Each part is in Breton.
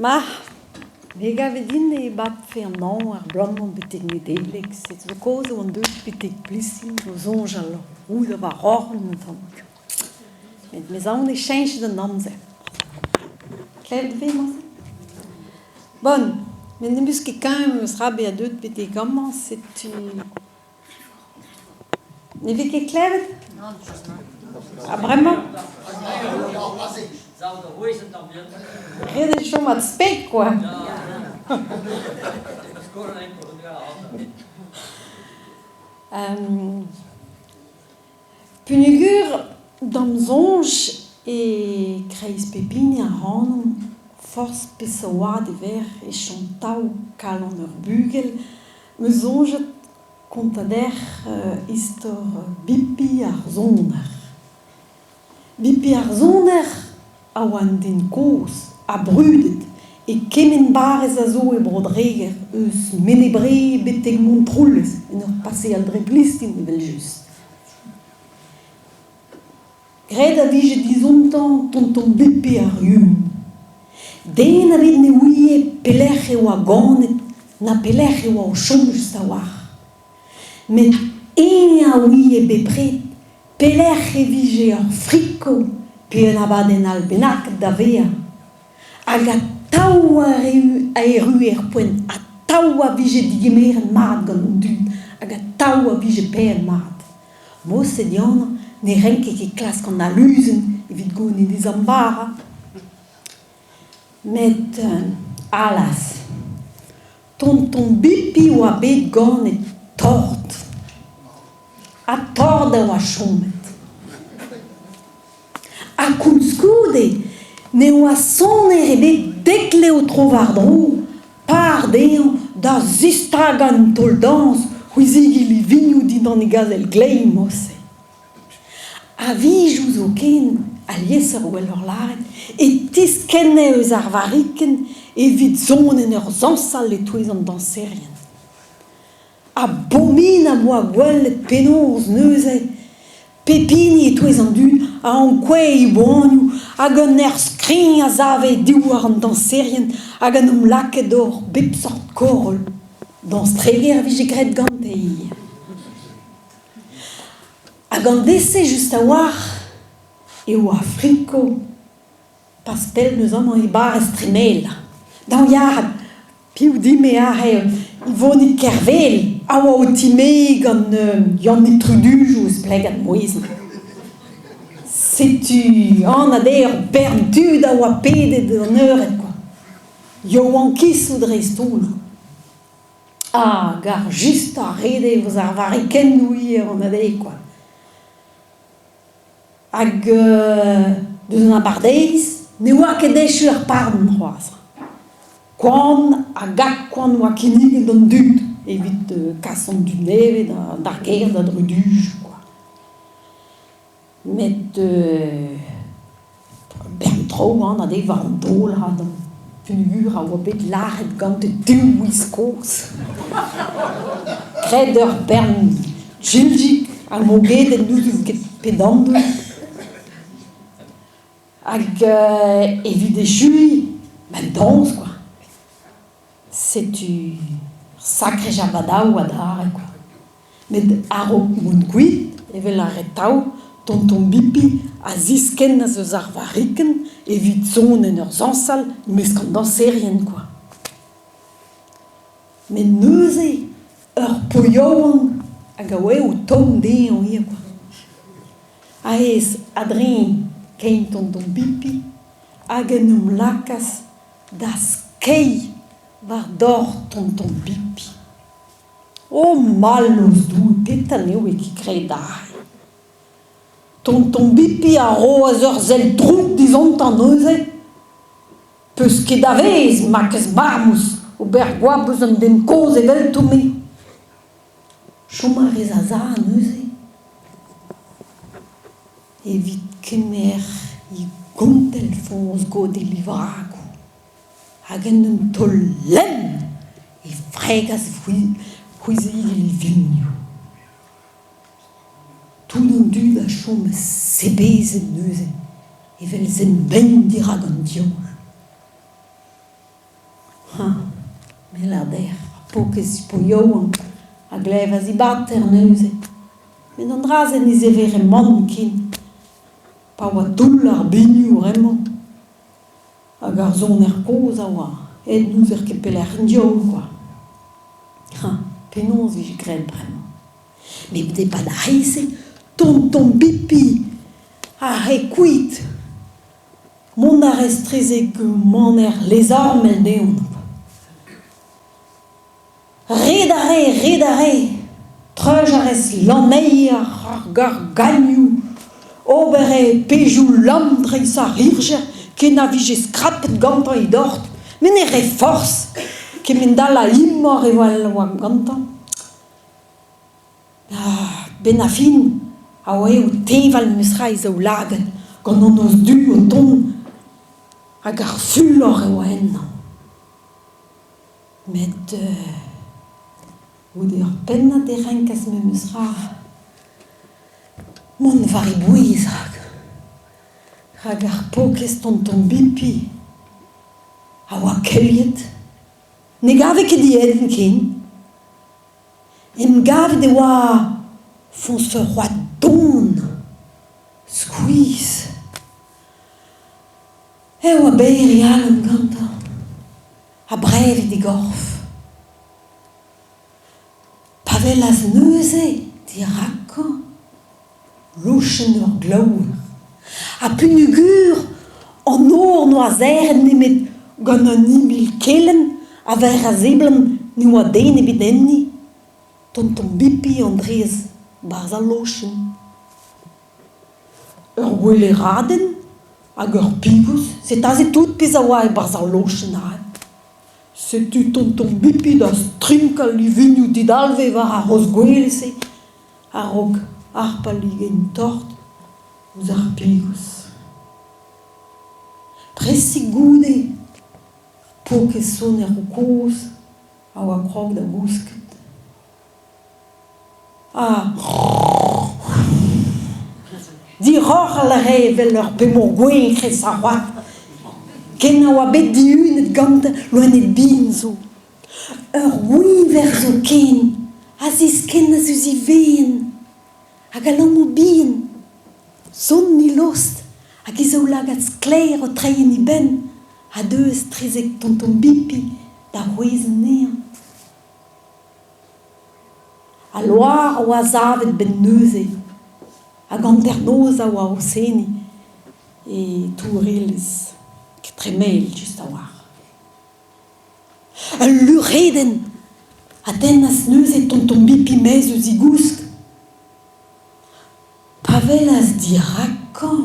Ma, me 'gave din e badfe an hañv ar bloaz-mañ betek Nedeleg, se zo kaoz e oan deuet betek Plistin o soñjal roud war horn un tammig. Met 'm eus aon eo cheñchet an amzer. Klevet 'vez marse ? Bon, met n'em eus ket keñv memes tra bezañ deuet betek amañ, setu… Ne vez ket klevet ? Ha bremañ ? Ret eo chom a-speg kwa ! Peogwir d'am soñj e-kreiz pep hini ac'hanomp forzh peseurt oad e ver e chom atav kalon ur bugel, 'm eus soñjet kontañ dec'h istor Bipi ar soner. Bipi ar soner a oa un den kozh ha brudet e kement barrez a zo e Bro-Dreger, eus Mene-Bre betek Montroulez, en ur paseal dre Blistin evel-just. Graet a vije dizontañ tonton Bipi ar Yun. Den ebet ne ouie pelec'h e oa ganet na pelec'h e oa o chom just a-walc'h. Met eñ a ouie bepred pelec'h e vije ur friko pe un abadenn all bennak da vezañ. Hag atav a errue er poent, atav a vije digemeret mat gant an dud hag atav a vije paeet mat. Moset Yann ne renke ket klask an aluzenn evit gounit e zamm bara. Met allaz, tonton Bipi oa bet ganet tort. Ha tort a oa chomet. Ha koulskoude ne oa soner ebet dek lev tro-war-dro par dezhañ da zistagañ un taol-dañs c'hwezigi livioù dindan e gazel gleiz morse. A-wezhioù zoken, aliesoc'h gwelloc'h lâret, e tiskenne eus ar varrikenn evit son en ur zañsal e-touez an dañserien. Abomin am boa gwelet penaos neuze pep hini e-touez an dud a ankouae e boanioù hag un nerzh kreñv a save diwar an dañserien hag en em lakae d'ober bep seurt koroll. Dañs Treger a vije graet gante ivez. Hag an deiz-se just a-walc'h e oa friko pas pell deus amañ e barrez Tremel. Daou yar, piv din-me aze Yvonig Kervel a oa o timeziñ gant Yannig Trudujoù eus Plegad Mouezh. Setu anat eo ur bern tud a oa pedet d'an eured kwa. Yaouankizoù dreist-holl. Hag ar jistañ ret eo eus ar varrikennoù ivez anat eo kwa. Hag deus an abardaez ne oa ket echu ar pardon c'hoazh. Koan hag adkoan oa kinniget d'an dud evit kas an dud nevez d'ar gêr da drudujoù kwa. Met bern traoù anat eo war an daol ha d'an peogwir a oa bet lâret gante div wezh kozh. Graet ur bern jildig ha mogedet n'ouzon ket pedandoù. Hag evit echuiñ, ben dañs kwa. Setu ur sakre jabadao adarre kwa. Met a-raok mont kuit, evel ar re-tav, tonton Bipi a ziskennas eus ar varrikenn evit son en ur zañsal e-mesk an dañserien kwa. Met neuze ur paotr yaouank hag a oa o tont dezhañ ivez kwa. Aes a-dreñv kein tonton Bipi hag en em lakaas da skeiñ war dor tonton Bipi. O mallozh Doue, petra n'eo ket graet aze ? Tonton Bipi a roas ur sell drouk dizontañ neuze. 'Peus ket a vezh, ma-kez marmouz, ober goap eus un den kozh evelto-me. Chom a rez a-za neuze evit kemer e gontell foñs gant e livragoù. Hag en un taol lemm e fregas c'hwezhigi livinioù. Tout an dud a chom sebezet neuze evel sent-benn dirak an diaoul. Ha, me 'lâr dec'h, ar paourkaezh paotr yaouank a glevas e bater neuze. Met an dra-se ne zevere mann ken. Pa oa toull ar binioù bremañ hag ar soner kozh a oa aet n'ouzer ket pelec'h en diaoul kwa. Ha penaos 'vije graet bremañ? Met e-pad ar c'heiz-se, tonton Pipi a rae kuit. Mont a rez 'trezek maner Lezarmel dezhañ. Ret a rae, ret a rae, treuj a rez lanneier ar gargagnoù, ober eo pezhioù lamm dreist ar irjer ken na vije skrapet gantañ e dort, met ne rae forzh, kement-all a imor e oa gantañ. 'Benn ar fin a oa eo teñval memes-tra e zaoulagad gant an noz du o tont hag ar fulor e oa ennañ. Met goude ur pennad e renkas memes-tra mont war e bouez rak rak ar paourkaezh tonton Bipi a oa kelliet. Ne gave ket e hent ken. Emgavet e oa foñs ur c'hoad don, skuizh. E oa berr e alan gantañ ha brevet e gorf. Pa welas neuze dirakañ lochenn ur glaouer ha peogwir an nor n'oa serret nemet gant un ibil kelenn a verr a seblant ne oa den ebet enni, tonton Bipi an drez 'barzh al lochenn. Ur gweleradenn hag ur pigous, setu aze tout pezh a oa e-barzh al lochenn aze. Setu tonton Bipi da strinkañ livioù didalvez war ar c'hozh-gwele-se a-raok harpañ ligenn tort ouzh ar pigous. Prestik goude, paourkaezh soner kozh a oa krog da gousket. Ha diroc'hal a rae evel ur pemoc'h-gouez e-kreiz ar c'hoad, ken a oa bet dihunet gantañ loened bihan zo. Ur wiñver zoken a ziskennas eus e vein hag a lammoù bihan, sonn e lost hag e zaoulagad sklaer o treiñ en e benn a deuas 'trezek tonton Bipi da c'hwezhañ anezhañ. Al loar a oa savet 'benn neuze hag hanternoz a oa o seniñ e Tour-Iliz, Tremel just a-walc'h. Ul luc'hedenn a dennas neuze tonton Bipi maez eus e gousk. Pa welas dirakañ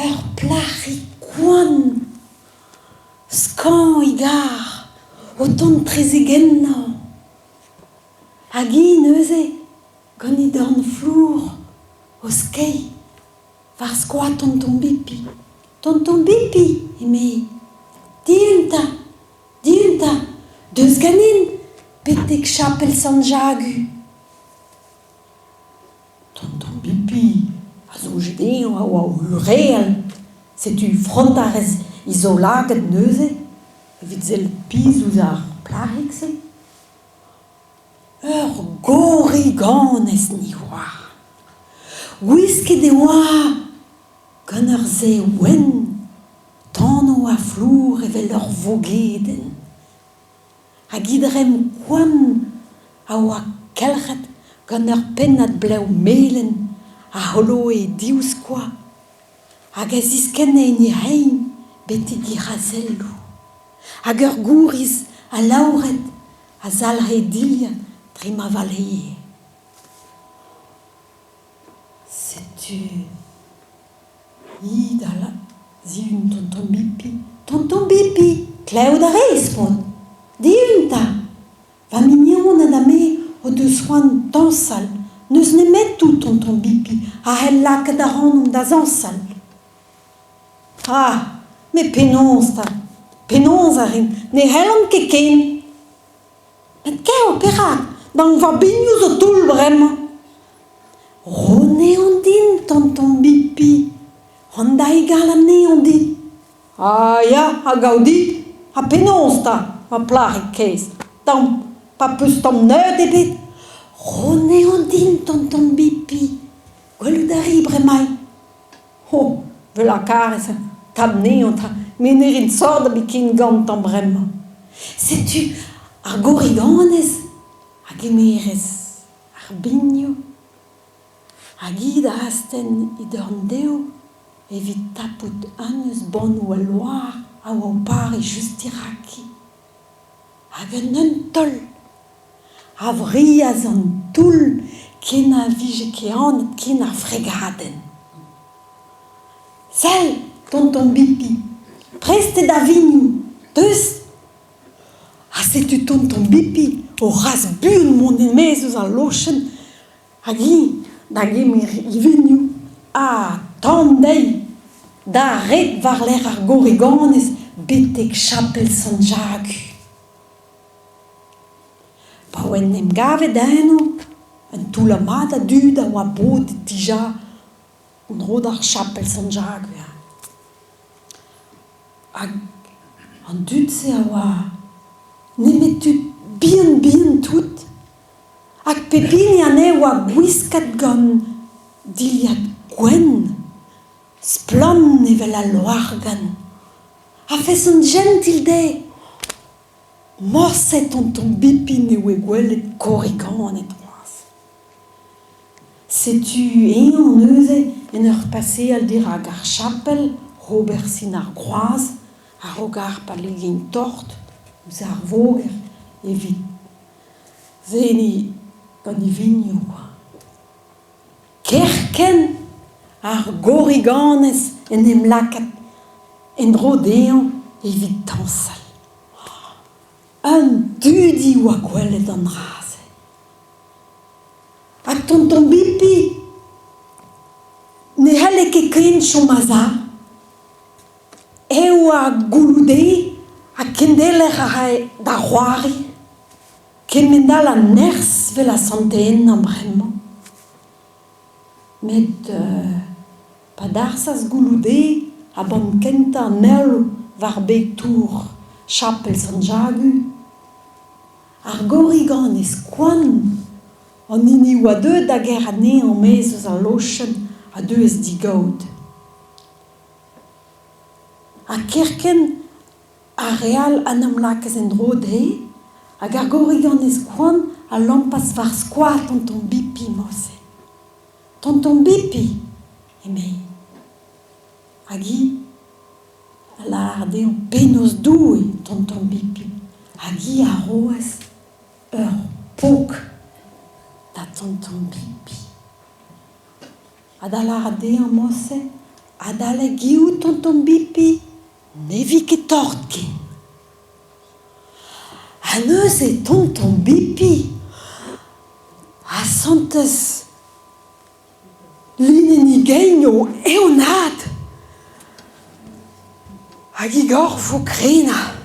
ur plac'hig koant Skañv e gar o tont 'trezek ennañ. Hag hi neuze gant he dorn flour o skeiñ war skoaz tonton Bipi. Tonton Bipi, emezi, dihun 'ta, dihun 'ta, deus ganin betek chapel Sant-Jagu. Tonton Bipi a soñje dezhañ a oa o hureal. Setu frontañ a rez he zaoulagad neuze evit sellet pizh ouzh ar plac'hig-se. Ur gorriganez ni oa. Gwisket e oa gant ur sae wenn, tano ha flour evel ur vogedenn. Hag he dremm koant a oa kelc'het gant ur pennad blev melen a c'holoe he divskoaz hag a ziskenne en he c'hein betek he c'hazelloù. Hag ur gouriz alaouret a zalc'he he dilhad dre ma valee. Setu hi da zihun tonton Bipi. Tonton Bipi, klevout a rez, paotr? Dihun 'ta! Va mignoned ha me o deus c'hoant dañsal. N'eus nemetoù, tonton Bipi, a c'hell lakaat ac'hanomp da zañsal. Ah, met penaos 'ta? Penaos a rin? Ne c'hellan ket ken. Met kev, perak? D'an va binioù zo toull bremañ. Ro 'nezhañ din, tonton Bipi. An daegal anezhañ dit. Ah ya, a gav dit. Ha penaos 'ta, ma plac'hig kaezh, tamm, pa 'peus tamm neud ebet? Ro 'nezhañ din, tonton Bipi, gwelout a ri bremaik. Oh, 'vel a karez, tap 'nezhañ 'ta, me ne rin sort ebet ken gantañ bremañ. Setu ar gorriganez a gemerez ar binioù hag hi da astenn he dorn dezho evit tapout un eus bannoù al loar a oa o pariñ just diraki. Hag en un taol a wrias an toull ken a vije keanet ken ar fregadenn. Sell, tonton Bipi, prest eo da vinoù, deus! Ha setu tonton Bipi o ras buan mont e-maez eus al lochenn hag hi da gemer e vinoù ha tan dezhi da red war-lerc'h ar gorriganez betek chapel Sant-Jagu. Pa oa en em gavet eno, un toullad mat a dud a oa bodet dija en-dro d'ar chapel Sant-Jagu. Hag an dud-se a oa nemet tud bihan-bihan-tout hag pep hini anezhe a oa gwisket gant dilhad gwenn, splann evel al loargann, a-feson jentil dezhe. Morse tonton Bipi ne oe gwelet korriganed c'hoazh. Setu eñ neuze en ur paseal dirak ar chapel ober sin ar groaz a-raok harpañ legin tort ouzh ar voger evit seniñ gant e vinioù kwa. Kerkent ar gorriganez en em lakaat en-dro dezhañ evit dañsal. Un dudi oa gwelet an dra-se. Ha tonton Bipi ne c'helle ket ken chom a-sav. Ev oa gouloù-deiz ha kendelc'her a rae da c'hoari. Kement-all a nerzh 'vel a sante ennañ bremañ. Met pa darzhas gouloù-deiz a-benn kentañ an heol war beg tour chapel Sant-Jagu, ar gorriganez koant, an hini oa deuet da gerc'hat anezhañ maez eus al lochenn a deuas d'e gaout. Ha kerkent Ar re all en em lakaas en-dro dezhe hag ar gorriganez koant a lampas war skoaz tonton Bipi morse. Tonton Bipi, emezi. Hag hi a lâr dezhañ bennozh Doue, tonton Bipi. Hag hi a roas ur pok da tonton Bipi. Ha da lâret dezhañ morse, adalek hiziv, tonton Bipi, Ne vi ket tort ken. Ha neuze tonton Bipi a santas linenn e gein o eeunaat hag e gorf o krenañ,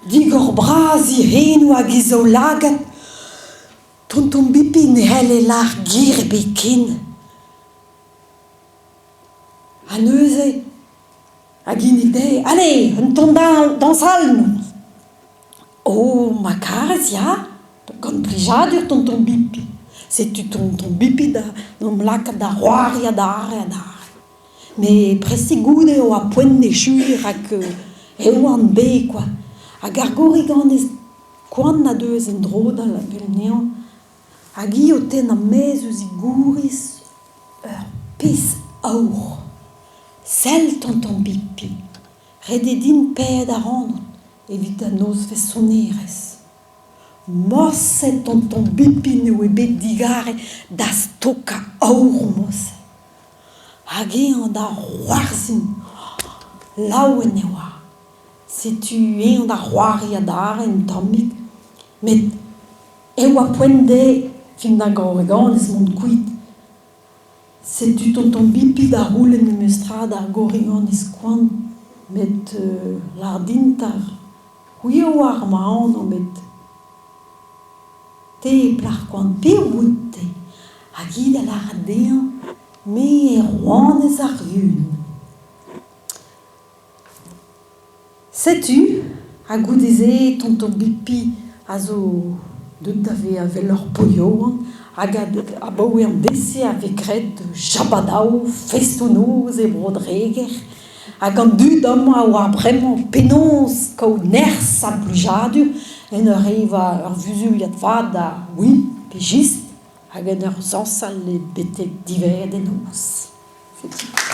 digor-bras e c'henoù hag e zaoulagad. Tonton Bipi ne c'helle lâr ger ebet ken. Ha neuze a ginnig dezhe, allez, un tamm dañsal Oh, ma karez, ya, gant plijadur, tonton Bipi. Setu tonton Bipi da 'n em lakaat da c'hoari adarre adarre. Met prestik goude e oa poent echuiñ rak e oan bet kwa. Hag ar gorriganez koant a deuas en-dro da anezhañ hag hi o tennañ maez eus he gouriz Ur pezh aour. Sell, tonton Bipi, ret eo din paeañ ac'hanout evit da nozvezh sonerezh. Morse tonton Bipi ne oa bet digare da stokañ aour morse. Hag eñ da c'hoarzhin, laouen e oa. Setu eñ da c'hoari adarre un tammig, met E oa poent dezhe fin da gorriganez mont kuit. Setu tonton Bipi da c'houlenn memestra d'ar gorriganez koant met lâr din 'ta, c'hwi a oar ma anv met te eo plac'h koant piv out-te? Hag hi da lâret dezhañ me eo rouanez ar Yun. Setu. Ha goude-se tonton Pipi a zo deuet da vezañ evel ur paotr yaouank hag abaoe an deiz-se a vez graet jabadao, festoù-noz e Bro-Dreger. Hag an dud amañ a oar bremañ penaos kaout nerzh ha plijadur en ur evañ ur vuzuliad vat a win pe jistr hag en ur zañsal betek diwezhat en noz. Setu.